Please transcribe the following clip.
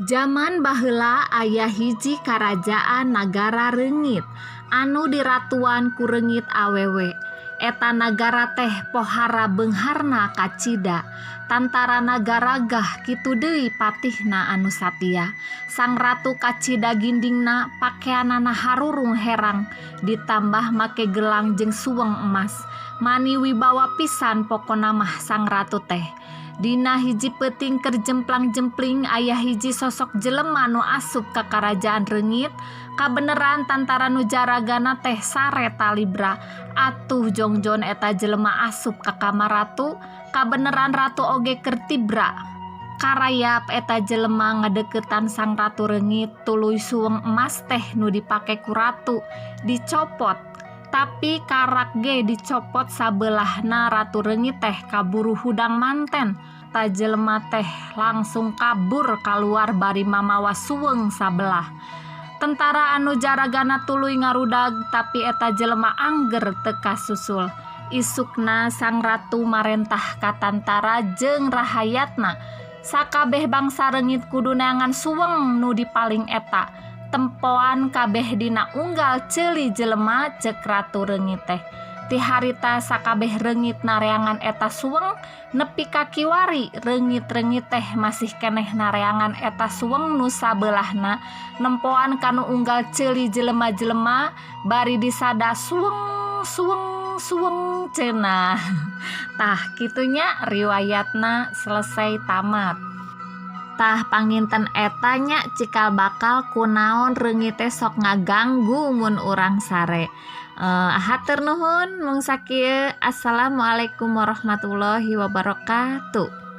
Jaman baheula aya hiji karajaan nagara reungit anu diratuan ku reungit awewe. Eta nagara teh pohara beungharna kacida. Tantarana garagah kitu deui patihna anu satia. Sang ratu kacida gindingna pakeanana harurung herang ditambah make gelang jeung suweng emas. Mani wibawa pisan pokona mah sang ratu teh. Dina hiji peuting keur jemplang-jempling aya hiji sosok jelema nu asup ka karajaan reungit, kabeneran tantara nu jaragana teh sare talibra. Atuh jongjon eta jelema asup ka kamar ratu, kabeneran ratu oge keur tibra. Karayap eta jelema ngadeuketan sang ratu reungit tuluy suweng emas teh nu dipake ku ratu dicopot. Tapi karak ge dicopot sabelahna ratu reungit teh kaburu hudang manten. Ta jelema teh langsung kabur kaluar bari mamawa suweng sabelah. Tentara anu jaragana tuluy ngarudag tapi eta jelema angger teu kasusul. Isukna sang ratu marentah ka tantara jeung rahayatna. Sakabeh bangsa reungit kudu neangan suweng nu dipaling eta. Tempoan kabeh dina unggal ceuli jelema ceuk ratu reungit teh. Ti harita sakabeh reungit nareangan eta suweng nepi ka kiwari reungit-reungit teh masih keneh nareangan eta suweng nu sabelahna nempoan kanu unggal ceuli jelema-jelema bari disada suweng suweng suweng cenah. Tah kitu nya riwayatna selesai tamat. Tah panginten eta nya cikal bakal kunaon reungit teh sok ngaganggu mun urang sare. Hatur nuhun mung sakieu. Assalamualaikum warahmatullahi wabarakatuh.